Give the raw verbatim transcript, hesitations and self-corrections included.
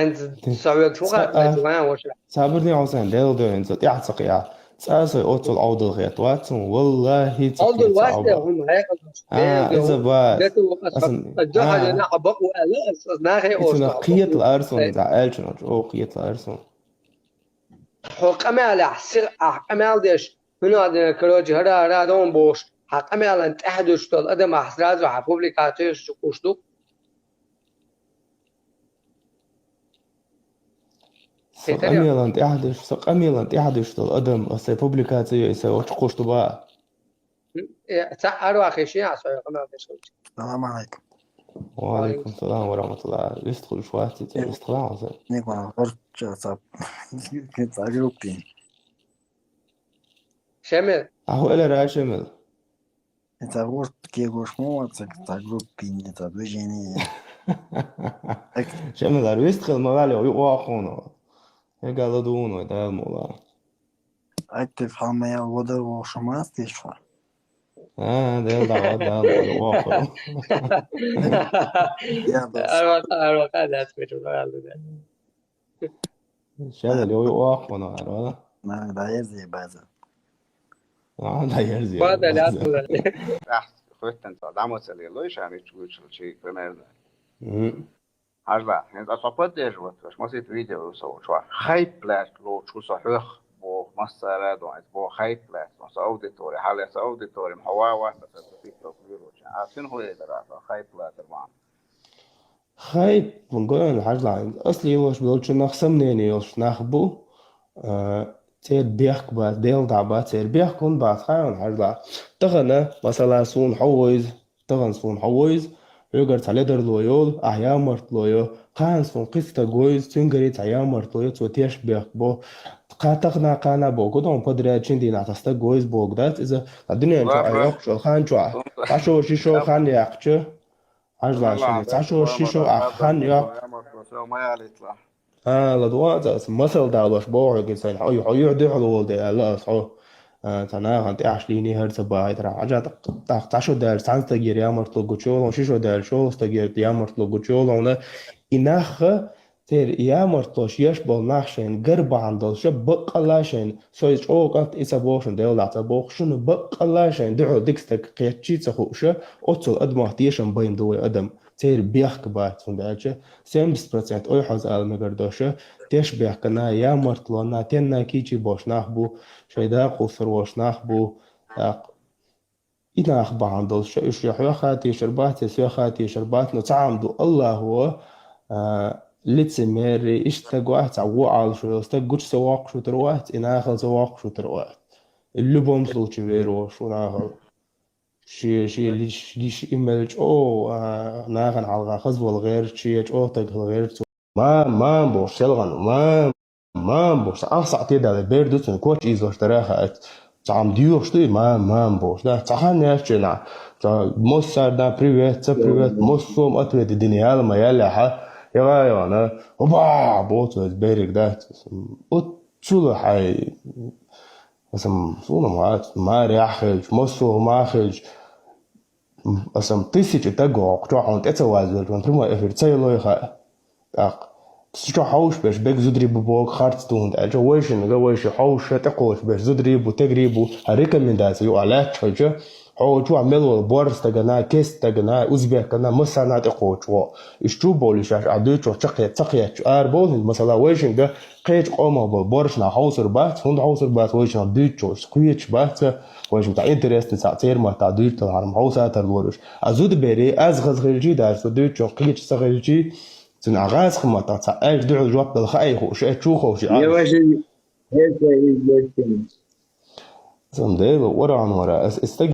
Эн са век шу хатта ван воша. Сабрни Хьусайн, Дела дуьхьа, хӀинца тӀаьхьа ца кхиа. Цкъа сой оццул Ӏовдал хетта вац хьуна, валлахӀи, ца Ӏовдал хетта вац Ӏовдал. Хьуна, хьекъал. А, Дела иза дуьхьа. Ба. Дела дуьхьа, аса, аса, а, дуьхьа а. Дена хьа бакъ ву аьлла, аса нахе Ицуна оццул кхетал Ӏовдал. Арсун, Ай. За аьлча, чӀо кхетал Арсун. Хьо къамаьлехь сиха ахь къамаьл деш, хӀуна а дина, короче, хӀара, хӀара дон бохуш, хьан къамаьлан тӀаьхьа дуьтуш долу адам ахь сразу хьан публикацеш чу кхуш ду? Сан къамелан тӀаьхьа деш, сан къамелан тӀаьхьа деш долу адам, аса сайн публикаци йой, сайн очу кхуш ду баа. Э, цхьаъ ара вахи шен а со къамел деш хилча. Салам алейкум. Ва алейкум салам ва рахматуллах. Вист хуьлуш вац, цица вист хилан хьо сан. Ник ма гӀорча ца. Ца группин. Шемел. А хӀу элира, Шемел? Ца гӀорт кегош мо вац, ца группин, ца движение. Шемел, ар вист хила ма вали, ю вахуно. Эгала дуно, Дала мула. Актив хьалмаял водар вохуш ма астиш хьо. А, Дела дагӀа, Дала мула, вахуно. Я, дос. Арваха, арваха, дас печу, Шемел, йо, йо, охуна, ара. На, да, я зе база. А, да, я зе База, база. Ляпула. Ах, хоьттан ца, дамо ца ле, лой шами чугучул чи, примерно. Мгм. Хьажла, хӀинца аса поддерживать веш, масит видео со чуа. Хайп лаьцна лоцу со хьоьх, бо массара а дон, бо хайп лаьцна, со аудитори, хьале со аудитори, хьо ва ва, со, со, со, TikTok вируча. А син хуй дара, со хайп лаьцар ван. Хайп, гойн, хьажла, ас лелош болчу нах сомнение йолуш нах бу, а, церан бехк бац, Дела дӀа бац, церан бехк хӀун бац, хаьан, хьажла. Тахана, масала, суна хьо войза, тахана суна хьо войза, хьоьгара цхьа ледарло йолу, ахьа ямартло йо, кхана суна кхин стаг войза, цуьнгаре цхьа ямартло йо, цо теш бехк бо. Кха тахана, кхана боху, гудон подряд чин дийнахь цхьа стаг войза боху дац, иза, а дуьнен чохь а йоккхуш йолу хан чохь. Цхьа шо, ши шо хан яьккхича, Хьажла шуна, цхьа шо, ши шо, а хан йо. А, ладугӀа аса, аса масал далош боху хьоьга сайн, хьо, хьо юьхь дуьхьал волу де аьлла аса хьо. А, цхьа нахана тӀаьхьаш лийний хӀара ца бахийтархьама. Хьажа тӀаккха цхьа шо даьлча цхьана стагера ямартло гучу йолу, ши шо даьлча шолгӀа стагера ямартло гучу йолу. И нахха церан ямартлош еш болу нах шайна гар бахьана долуш, баккъалла шайна Со иза чӀогӀа кӀант, и ца боху шуна, Делла ца боху шуна, баккъалла шайн дуьхьал дика стаг кхетчий ца хууша, оццул адамах тешам байна ду вай адам. Церан бехк бац, хӀунда аьлча семьдесят процент ой хьоза ала мегар доша, теш бехкана, ямартлона, тенна кийчий бош нах бу, шайн дакъа кхуссур вош нах бу. ТӀаккха и нах бахьана долуш, уьш я хьоьха тешар бац, я соьха тешар бац, но цхьа хӀума ду, Аллахо, а, лицемерие, иштта стаг вац, цхьа вон Ӏалашо йолу стаг гучу ца воккхуш витар вац, и нахал ца воккхуш витар вац. И любом случае вер вош ву нахал. Ши, ши лиш, лиш и мел чӀо, а, нахана хьалха хаза волу гӀерта, ши я чӀо стаг хила гӀерта цо. Мам, мам бохуш, селгӀан, мам, мам бохуш, ахсахь тедала бер ду цуьнан коч ийзош дара хаьац. Цхьа хӀума доьхуш ду и мам, мам бохуш, да? Цхьа хан яьлча нах, цхьа массарна привет, ца привет, массо а ответ дина яла ма яьллехьа, яла йона, хӀуба боху цо иза берриг, да? Оццула хьай, аса суна ма, ма ряхь хилча, массо а ма хилча, Аса тысяча таг воккху, чохь хьуна тӀе ца вазвелча, ван прямой эфир ца йолой хаьа. ТӀаккха. Цу чохь хьовш берш бег зударий бу богу харц ду хӀунда аьлча, вайшинга, вайши хьовша тӀе кхочуш берш зударий бу, тегрий бу, хьан рекомендация юкъа лаьтташ хилча, хьо чохь мел волу борз стагана, кест стагана, узбекана, массарна тӀе кхочуш во. Иш чу болуш аш, а дуьйчух чакхе-, ца кхетчу. Ара бовлу хӀинца, масала, вайшинга, Кхечу къомах болу боршна хьовсур бац, хӀунда хьовсур бац, вайшна дуьйцучу, кхечу бац, вайшна цхьа интересный цхьа церан маттахь дуьйцу талхьара хьовсатар лоруш. А зудаберий, аз хаза хилчий, даже со дуьйцучу кхечу ца хилчий, цуьнан а гӀазкхийн маттахь цхьа аьлча дуьхьал жоп дала хаий хууш, э, чу ховший. Я вайшин, я вайшин. Сан Дела, ураан вара, ас, ас стаг